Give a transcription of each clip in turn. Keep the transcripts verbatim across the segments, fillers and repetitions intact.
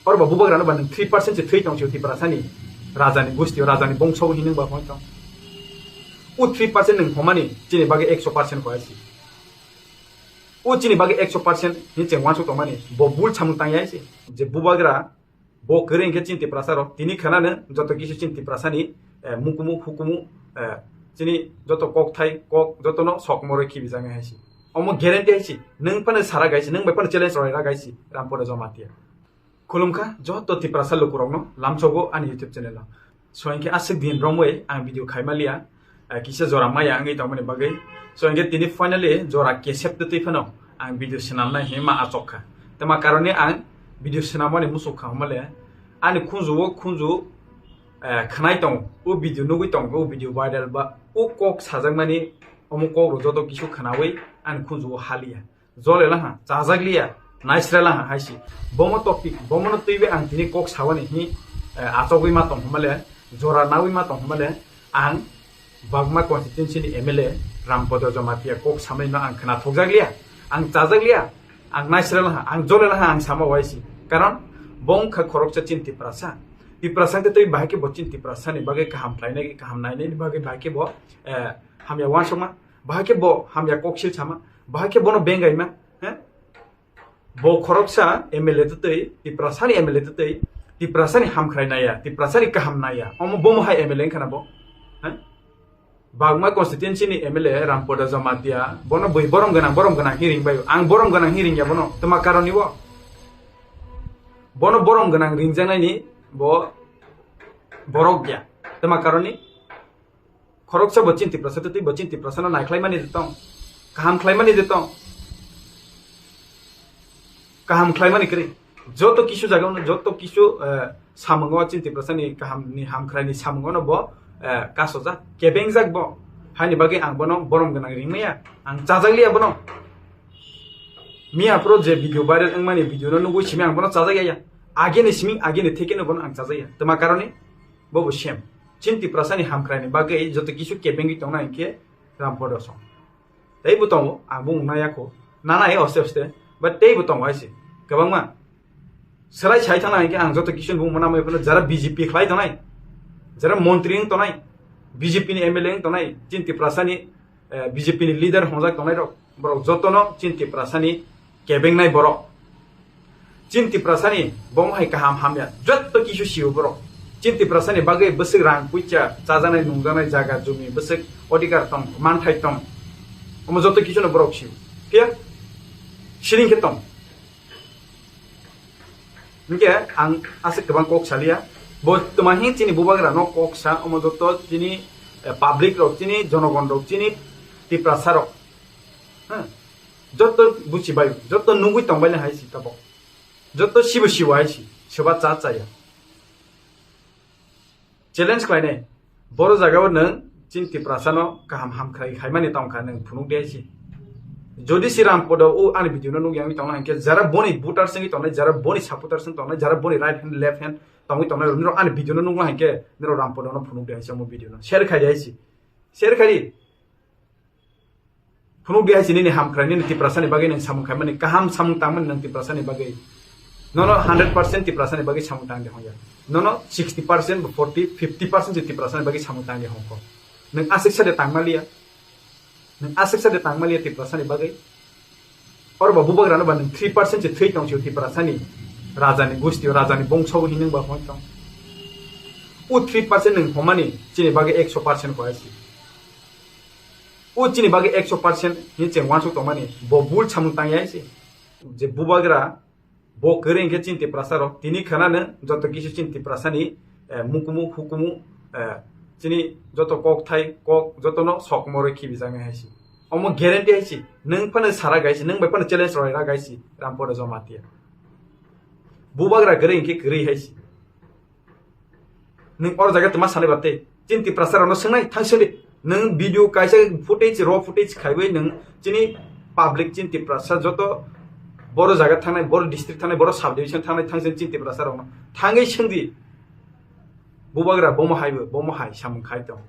Oro ba bubagrano ba nwng three percent se thwi tong si Tiprasani rajani gusti, rajani bongso hinwi ba hoi tong. O three percent nwng homani chini bagwi ekso percent koi si. O chini bagwi ekso percent ni cheng wansuk tongmani bo bul samung tang yai se. Je bubagra bo kwrwi hinkhe chini Tiprasa rok tini khwnano joto kisu chini Tiprasani, eh, mukumu hukumu, eh, chini joto kok thai kok jotono sok moroi khibi jang hai si. Omo guarantee hai si. Nwng phano sara gai si, nwng bai phano challenge roi ra gai si, Rampada Jamatia. Khulumkha joto Tiprasa lukurokno lamsogo ani YouTube channel o. So hinkhe aswk din romwi ang video khaima liya, eh, kisa jora maya wngwi tongmani bagwi. So hinkhe tini finally jora kesep twtwi phano ang video swnamnai hinwi ma achok kha. Tama karone ang video swnamani muchuk kha hwnmale ani khunju o khunju, eh, khwnai tongo, o video nugwi tongo, o video viral ba o kok sajakmani omo kok rok joto kisu khwnawi ani khunju o haliya. Jole laha, chajak liya, naisra laha hai si. Bomo topic, bomono twiwi ang tini kok sawani hi, eh, achogwi ma tong hwnmale, jora nawi ma tong hwnmale, ang Bagma constituency ni M L A Rampada Jamatia kok samai no ang khna thokjak liya, ang chajak liya, ang naisra laha, ang jole laha, ang sama wai si. Karon bo wngkha khoroksa chini Tiprasa. Tiprasa hwnkhe tei bahai khe bo chini Tiprasa ni bagwi kaham khlainai, kaham nainai ni bagwi bahai khe bo, eh, hamya wansukma, bahai khe bo hamya koksil sama, bahai khe bono bengaima, he? Bo khoroksa M L A twtwi, Tiprasani M L A twtwi, Tiprasani hamkhrai naya, Tiprasani kaham naya. Omo bomo hai M L A wngkha na bo? He? Bagma constituency ni M L A Rampada Jamatia, bono bui borom gwnang, borom gwnang hi ringbaio. Ang borom gwnang hi ringya bono. Tma karoni bo? Bono borom gwnang ringjaknaini bo borok ya. Tma karoni? Khoroksa bo chini Tiprasa tei bo chini Tiprasa no naikhlaimani de tong, kaham khlaimani de tong, kaham khlaimani kwrwi. Joto kisu jaga no, joto kisu, eh, samungo chini Tiprasa ni kaham ni hamkhrai ni samungo no bo, eh, kasojak, kebengjak bo. Haini bagwi ang bono borom gwnang ringmaya, ang chajak liya bono. Miya pro je video viral wngmani video no nugwi simi ang bono chajak ya. Agini simi agini theke no bono ang chajak ya. Tma karoni? Bo bo same. Chini Tiprasani hamkhraini bagwi joto kisu kebengwi tongna hinkhe Rampada song. Tei bo tongo, ang bo wngna yakho. Nana e oste oste. But tei bo tongo aise. Kwbangma. Swlai sai thangna hinkhe ang joto kisu bo wngna mai phano jara B J P khlai tongnai. Jara montri wng tongnai. B J P ni M L A wng tongnai. Chini Tiprasani, eh, B J P ni leader hongjak tongnai rok. Borok jotono chini Tiprasani kebengnai borok. Chini Tiprasani bomo hai kaham hamya jotto kisu sio borok. Chini Tiprasani bagwi bwswk rang puicha chajaknai nungjaknai jaga jumi bwswk odhikar tong, manthai tong. Omo jotto kisu no borok sio. Phiya siring khe tong. Hinkhe ang aswk kwbang kok saliya. Bo twma hin chini bubagra no kok sa, omo jotto chini, eh, public rok, chini jonogon rok, chini Tiprasa rok. Hmm. Jotto buchi bai, jotto nugwi tong bai hai si tabok. Jotto sibo sibo hai si, soba cha chaya. Challenge khlainai. Boro jagao nwng chini Tiprasa no kaham hamkhrai khaimani tongkha nwng phunuk de si. Jodi si Rampada o ani video no nukya wngwi tongna hinkhe jara boni voter sengwi tongnai, jara boni supporter seng tongnai, jara boni right hand left hand tongwi tongnai rok nirok ani video no nukna hinkhe nirok Rampada no phunuk de si omo video no share khai de si. Share khai di. Phunuk di hai si nini hamkhrai, nini Tiprasani bagwi nang samung khaimani, kaham samung tangmani nang Tiprasani bagwi. Nono hundred percent Tiprasani bagwi samung tang di hongya. Nono sixty percent, forty, fifty percent si Tiprasani bagwi samung tang di hongkho. Nang aswk sa de tangma liya. Nang aswk sa de tangma liya Tiprasani bagwi. Oro ba bubagrano ba nang three percent si thwi tong si Tiprasani. Rajani gusti, rajani bongso hinwi ba hoi tong. O three percent nang homani chini bagwi ekso percent koi si. O chini bagwi ekso percent ni cheng wansuk tongmani, bo bul samung tang yai se. Je bubagra, bo kwrwi hinkhe chini Tiprasa rok, tini khwnano joto kisu chini Tiprasani, eh, mukumu, hukumu, eh, chini joto kok thai, kok jotono sok moroi khibi jang hai se. Omo guarantee hai se. Nwng phano sara gai se, nwng bai phano challenge roi ra gai se, Rampada Jamatia. Bubagra kwrwi hinkhe kwrwi hai se. Nwng oro jaga tongma sanai ba tei. Chini Tiprasa rokno swngnai, thang swngdi. Nwng video kaisa footage, raw footage khaiwi nwng chini public, chini Tiprasa joto boro jaga thangnai, boro district thangnai, boro sub division thangnai, thang swng chini Tiprasa rokno. Thangwi swngdi. Bubagra bomo haibo, bomo hai samung khai tong.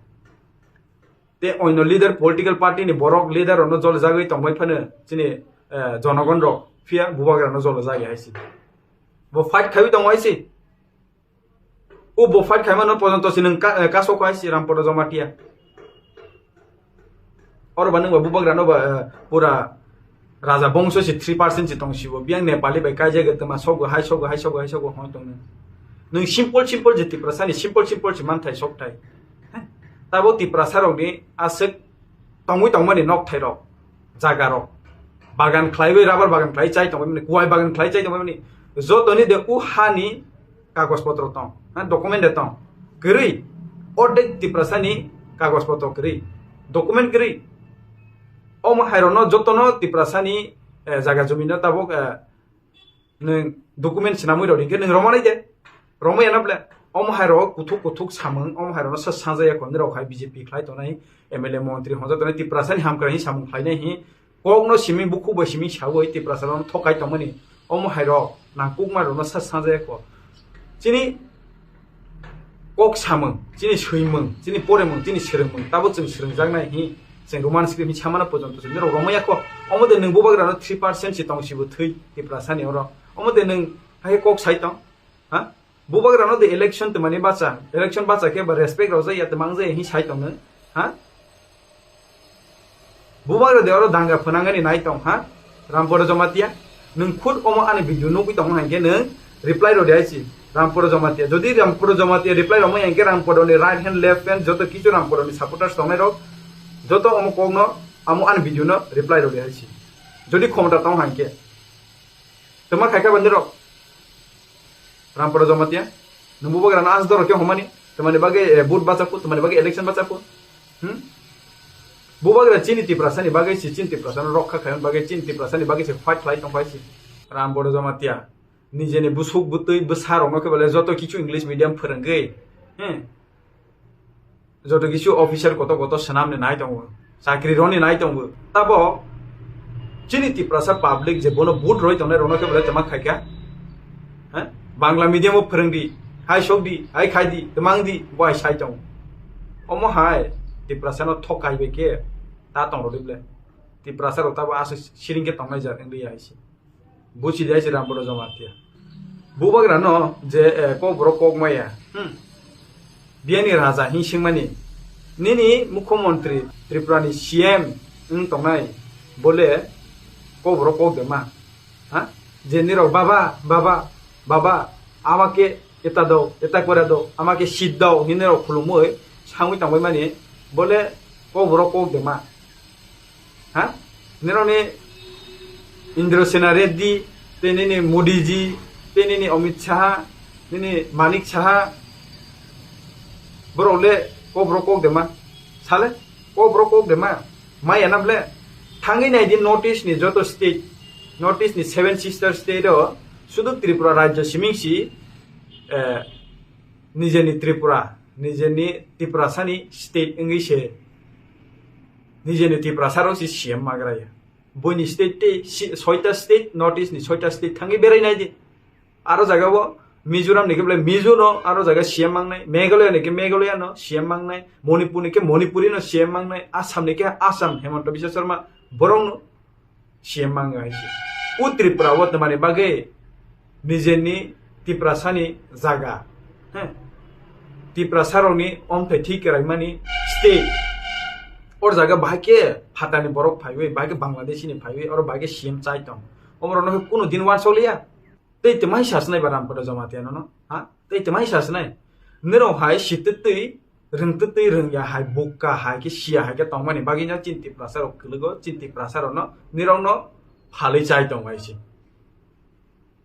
Tei oino leader, political party ni borok leader rokno jol jagwi tongbai phano chini, eh, jonogon rok phiya bubagra no jol jagwi hai si. Bo fight khaiwi tongo hai si. O bo fight khaimano pojonto si nwng ka-, eh, kasok hai si Rampada Jamatia. Oro ba nwng ba bubagrano ba, eh, pura raja bongso si three percent si tong sibo. Biyang Nepali bai kaijak tongma sogo hai sogo hai sogo hai sogo hoi tong nwng. Nwng simple simple je Tiprasani simple simple si manthai sokthai. Heh. Tabo Tiprasa rokni aswk tongwi tongmani nokthai rok, jaga rok. Bagan khlaiwi rubber bagan khlai chai tongmani, kuwai bagan khlai chai tongmani. Jotoni de u hani kagoj potro tong, ha, document de tong. Kwrwi, ordek Tiprasani kagoj potro kwrwi, document kwrwi. Omo hairokno jotono Tiprasani, eh, jaga jomino tabuk, eh, nwng document swnamwi rw hinkhe nwng romani de, romwi ano ble. Omo hairok kuthuk kuthuk samung, omo hairokno sa sajaya kho, nirok hai B J P khlai tongnai, M L A montri honjak tongnai, Tiprasani hamkrai hi samung khlainai hi, kokno simi bukhuk bai simi sawi Tiprasa rokno thokai tongmani, omo hairok nangkukma rokno sa sajaya kho. Chini kok samung, chini swimung, chini poremung, chini swrwngmung, tabo chwng swrwngjaknai hi, chwng Roman script hi samano pojonto chwng nirok romaya kho. Omo de nwng bubagrano three percent si tong sibo thwi Tiprasani oro. Omo de nwng hai kok sai tong, ha? Bubagrano de election twmani bacha, election bacha khe ba respect rok jaya twmang jaya hi sai tong nwng, ha? Bubagra de oro danga phwnangani nai tong ha, Rampada Jamatia. Nwng khud omo ani video nugwi tong hai khe nwng reply rw di hai si Rampada Jamatia. Jodi Rampada Jamatia reply rwmai hai khe Rampada ni right hand left hand joto kichu Rampada ni supporters tongnai rok joto omo kokno amo ani video no reply rw di hai si. Jodi khomota tong hai khe. Tama khai kha bani rok. Rampada Jamatia. Nwng bubagrano as doro khe homani. Tamani bagwi, eh, vote bachaku, tamani bagwi election bachaku. Hmm? Bubagra chini Tiprasani bagwi si chini Tiprasano rokha khaimani bagwi chini Tiprasani bagwi se fight khlai tongphai si. Rampada Jamatia. Nijeni busuk bwtwi bwsa rokno khe bole joto kichu English medium phwrwngwi. Hmm? Joto kichu officer koto koto swnamni nai tongo, chakri roni nai tongo. Tabo chini Tiprasa public je bono vote roi tongnai rokno khe bole tama khaikha. He? Bangla medium o phwrwngdi, hai sokdi, hai khaidi, twmangdi, bo hai sai tongo. Omo hai Tiprasa no thok kaibai khe ta tong rodi ble. Tiprasa rok tabo aswk siring khe tongnai jak wngdi hai se. Buchi de se Rampada Jamatia. Bubagrano je, eh, kokborok kok maya. Hmm. Biyani raja hinsingmani. Nini mukhyamantri Tripurani C M wng tongnai bole kokborok kok de ma. Ha? Je nirok baba, baba, baba, ama ke eta do, eta kora do, ama ke sit do, hinwi rok khulumui sangwi tongbai mani bole kokborok kok de ma. Ha? Nirokni Indra Sena Reddy, tei nini Modi ji, tei nini Amit Shah, nini Manik Shah, borok le kokborok kok de ma? Sale, kokborok kok de ma? Maya na ble? Thangwi nai di North East ni joto state, North East ni Seven Sister state o, sudu Tripura rajya siming si, eh, nijeni Tripura, nijeni Tiprasani state wngwi se, nijeni Tiprasa rok si C M magra ya. Buini state tei si-, soita state, North East ni soita state thangwi berai nai di. Aro jaga o Mizoram ni khe belai Mizo no aro jaga C M mangnai, Meghalaya ni khe Meghalaya no C M mangnai, Manipur ni khe Manipuri no C M mangnai, Assam ni khe Assam Himanta Biswa Sarma borok no C M mangnai hai se. O Tripura o tongmani bagwi nijeni Tiprasani jaga, he, Tiprasa rokni omthai thwi kwraimani state. Or jaga bahai khe phatani borok phaiwi, bahai khe Bangladeshi ni phaiwi, oro bahai khe C M chai tong. Omorokno khe kunu din uansukliya. Tei twmai sasnai ba Rampada Jamatia nono? Ha? Tei twmai sasnai? Nirok hai sitwtwi, rwngtwtwi rwngya hai, bukka hai khe, siya hai khe tongmani bagwino chini Tiprasa rok kwlwgo, chini Tiprasa rokno, nirokno phalwi chai tong hai se.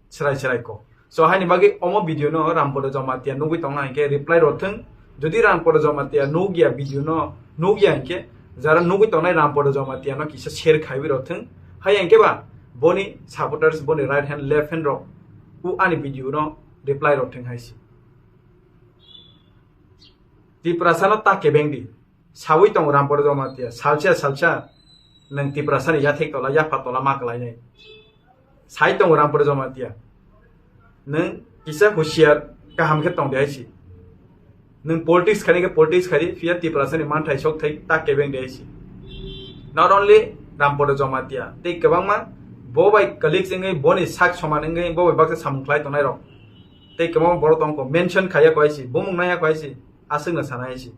Srai srai ko. So haini bagwi omo video no Rampada Jamatia nugwi tongna hinkhe reply rw thung. Jodi Rampada Jamatia nugya video no nugya hinkhe, jara nugwi tongnai Rampada Jamatia no kisa share khaiwi rw thung. Hai hinkhe ba boni supporters, boni right hand, left hand rok u ani video no reply rw thung hai se. Tiprasa no ta kebeng di. Sawi tongo Rampada Jamatia, salsa salsa nwng Tiprasani yathek tola, yapha tola ma kwlainai. Sai tongo Rampada Jamatia. Nwng kisa husiar kaham khe tong di hai si. Nwng politics khai khe politics khai di, phiya Tiprasani manthai sok thai ta kebeng di hai si. Not only Rampada Jamatia, tei kwbangma Bo bai colleagues wngwi boni sak soman wngwi bo bai baksa samung khlai tongnai rok. Tei kwbangma borok tongkho, mention khaiya kho aisi, bumung naiya kho aisi, aswkno sana aisi.